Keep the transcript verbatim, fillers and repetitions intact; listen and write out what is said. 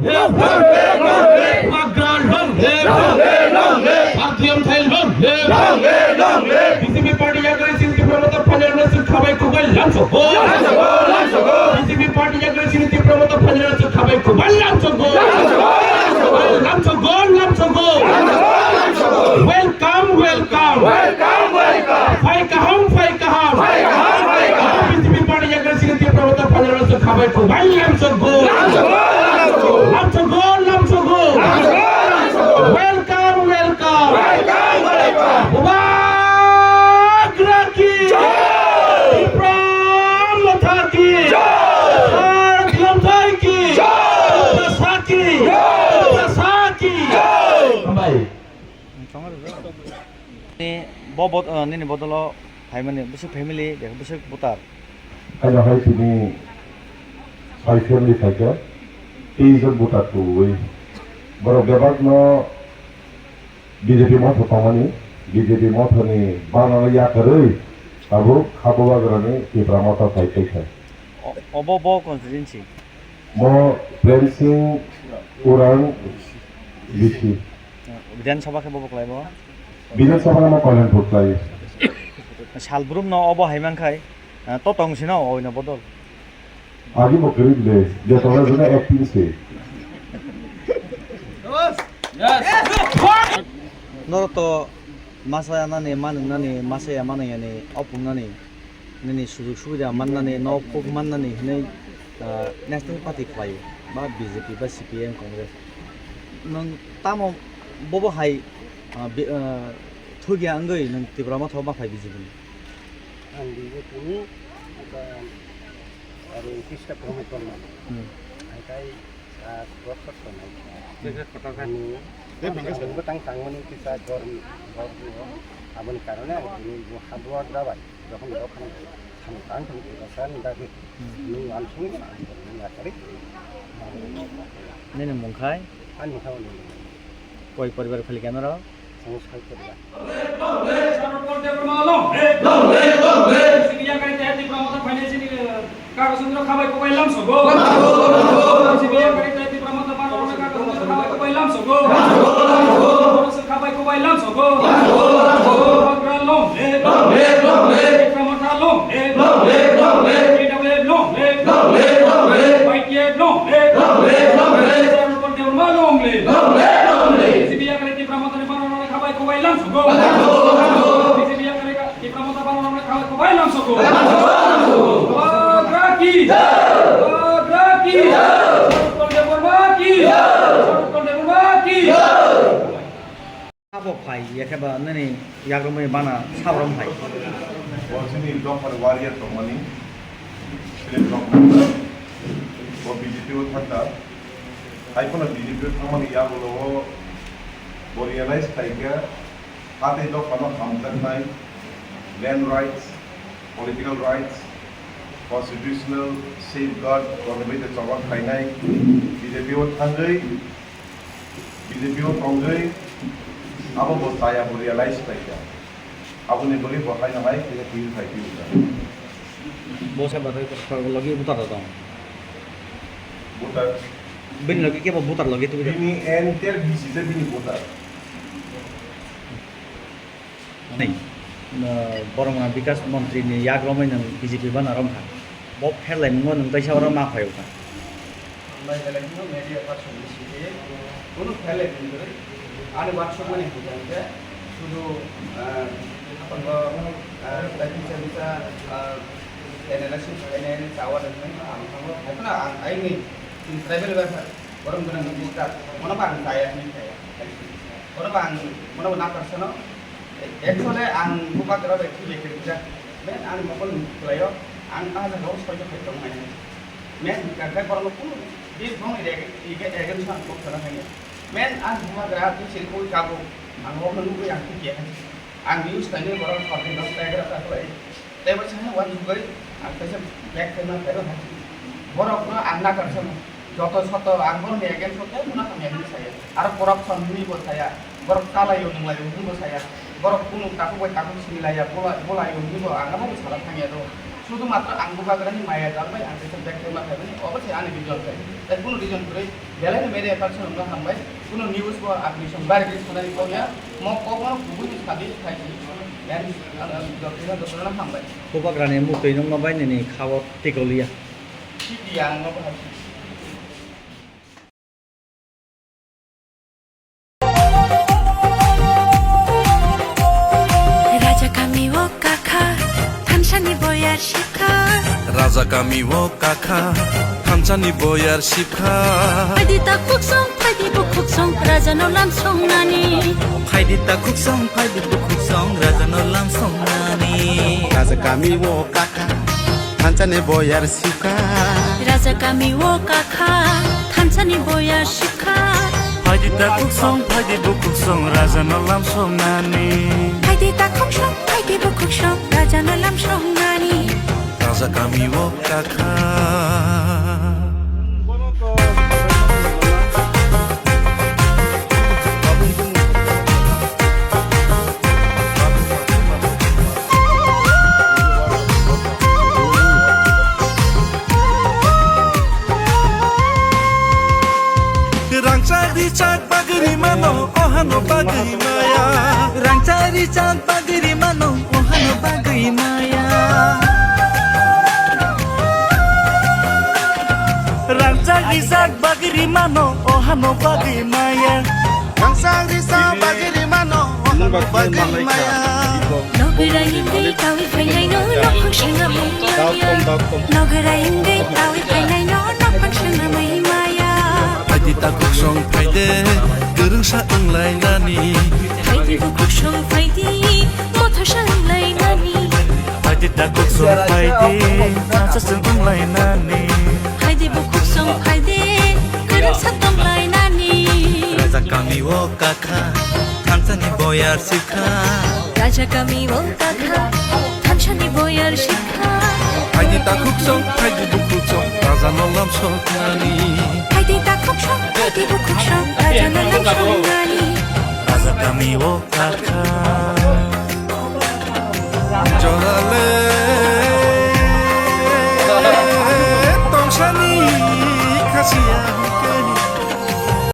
Long live! Long live! Long live! Long live! Long live! Long live! Long live! Long live! Long live! Long live! B J P party yakarwi chini Tipra Motha phainani chwng khabai kubai lamsogo. Lamsogo! Lamsogo! B J P party yakarwi chini Tipra Motha phainani chwng khabai kubai lamsogo. Lamsogo! Lamsogo! Lamsogo! Lamsogo! Welcome, welcome! Welcome, welcome! Phai kaham, phai kaham! Phai kaham, phai kaham! B J P party yakarwi chini Tipra Motha phainani chwng khabai kubai lamsogo. Lamsogo! Lamsogo! Lamsogo! Lamsogo! Lamsogo! Welcome, welcome! Welcome, welcome! Bubagra ki! Jai! Tipra Motha ki! Jai! Sir Khulumthai ki! Jai! Tiprasa ki! Jai! Tiprasa ki! Jai! Hambai. Ni bo bot-, ah, nini bodolo phaimani bwswk family, bwswk voter. Haino hai tini sai family phaikha, tei jon voter tubuwi. Borok bebakno B J P motha tongmani, B J P mothani banano yakarwi tabuk kha bubagrani Tipra Motha phai tongkha. O-, obo bo constituency? Mo Prem Singh Urang B C. Bidhan Sabha khe bobo kwlai bo? Bidhan Sabha no Kalyanpur kwlai. Salbrum no obo hai mankhai, ah, to tong sino oino bodol. Agi bo kwrwi le, je tong jona acting se. Norok to masa nani, manung nani, masa ya manung yani, opung nani. Nini sujug subida mannani, nok kok mannani hinwi, ah, National Party khlaio, ba B J P, ba C P M, Congress. Nwng tamo bobo hai, ah, bi-, ah, thugya wngwi nwng Tipra Motha o ma phai B J P ni? Ang B J P ni, abo, aro Krishna Promod Barma. Hmm. Ang kai Ah, kotor tongnai. Jaga kotor kha. Ani, ani bwtang tangmani kisa gor, gor, gor. Aboni karone ang tini bo habuak dabai. Jokhon jokhon thang tang thang kisa ni dagi. Hmm. Ni uansuk ang ni yakari. Nini mung khai? Ani mung khai ni. Koi poribar phali keno ro? Ang sai koriba. Sarupal Debbarma long live! Long live! Long live! Sini yakari teh Tipra Motha phainai sini, eh, Kago Chandra khabai kubai lamsogo. Lamsogo, lamsogo. Sini yakari teh Tipra Motha phainai Kago Chandra khabai kubai lamsogo. Lamsogo, lamsogo. Kago Chandra khabai kubai lamsogo. Lamsogo, lamsogo. Bubagra long live! Long live! Long live! Tipra Motha long live! Long live! Long live! T W F long live! Long live! Long live! Y T F long live! Long live! Long live! Sarupal Debbarma long live! Long live! Long live! Sini yakari Tipra Motha ni phainai khabai kubai lamsogo. Lamsogo, lamsogo. Sini yakari Tipra Motha phainani khabai kubai lamsogo. Bubagra ki jai! Bubagra ki jai! Sarupal Debbarma ki jai! Sarupal Debbarma ki jai! Abo phai, yakhe ba nini yagrumwi bana sabrom phai. Bo chini dophani warrior tongmani, Philip Rongphar. Bo B J P o thangkha. Hai phano B J P o thangmani yagulo bo realize khlaikha, ha tei dophano hamjaknai, land rights, political rights, constitutional safeguard rokni bai tei choba khlainai, B J P o thangwi, B J P o tongwi, abo bo chaya bo realize khlaikha. Aboni bagwi bo haino hai khe twi khai twi wngkha. Bo se bathai logi butar da tong. Butar. Bini logi kebo butar logi twi. Bini entire B C se bini butar. Ni, no, borok na Bikas Montri ni yak romwi nwng B J P bana romkha. Bo pherlai mwngo nwng taisa oro ma phai wngkha. Mai belai no media person ni sidi, kunu pherlai mwngo. Ani WhatsApp mani hujang ke, sudu, ah, apa ngo, ah, tadi bisa bisa, ah, analysis, analysis awal dan lain, ang, ang, apa na, ang, aini, tribal welfare, orang guna minister, mana bang saya ni saya. Oro bang, mono bo nakar sano. Actually, ang bubagra bai thwi bai khe rijak. Men ani mokol ni kwlaio, ang ah jaga o soijo khai tong mani. Men hwnkha khe borok no kunu bini bongni against o ang kok sana thangya. Men ani bubagra twi siri koi kabo, ang hok no nugwi ang thwi khe hai. Ang news nainwi borok sorkari no kwlaio. Tei bo chini uansugwi ang kaisa bag khe ma phaibo hai. Borokno ang nakar sano. Joto soto ang borokni against o tei mano hamya hinwi saya. Aro corruption hinwi bo saya. Borok chalaio nunglaio hinwi bo saya. Borok kunu takhuk bai takhuk sini laiya, bola-, bolaio hinwi bo ang abo sala thangya do. Sudhumatro ang Bubagrani maya jal bai ang kaisa bag khaima khaimani, obo se ani reason khe. Tai kunu reason kwrwi, belai no media person no hambai, kunu news bo ang reason bai release khanani kok ya, mo kok no kubui ni sadi khai di, yan ang ang jotono jotono hambai. Bubagrani mukti nokno bai nini khao tikoliya. Sidi ang no bahai. Raja kami o kakha, thansani boyar shikha. Raja kami o kakha, thansani boyar shikha. Phaidi ta khuksong, phaidi bukhuksong, raja no lam songnani. Phaidi ta khuksong, phaidi bukhuksong, raja no lam songnani. Raja kami o kakha, thansani boyar shikha. Raja kami o kakha, thansani boyar shikha. Phaidi ta khuksong, phaidi bukhuksong, raja no lam songnani. Phaidi ta khuksong, phaidi bukhuksong, raja no lam songnani. Raja kami o kakha. Rangchak richak bagwi rimano, ohano bagwi maya. Rangchak richak bagwi rimano, ohano bagwi maya. Rangchak richak bagwi rimano, ohano bagwi maya. Rangchak richak bagwi rimano, ohano bagwi maya. Nogwira yengwi tawi phainaino, nokhang swnamwi maya. Nogwira yengwi tawi phainaino, nokhang swnamwi maya. Phaidi ta khuksong phaidi, kwrwngsa wnglainani. Phaidi bukhuksong phaidi, mothosa wnglainani. Phaidi ta khuksong phaidi, masa chwng wnglainani. Phaidi bukhuksong phaidi, kwrwngsa tonglainani. Raja kami o kakha, thansani boyar shikha. Raja kami o kakha, thansani boyar shikha. Phaidi ta khuksong, phaidi bukhuksong, raja no lam songnani. Phaidi ta khuksong, phaidi bukhuksong, raja no lam songnani. Raja kami o kakha. Jorale.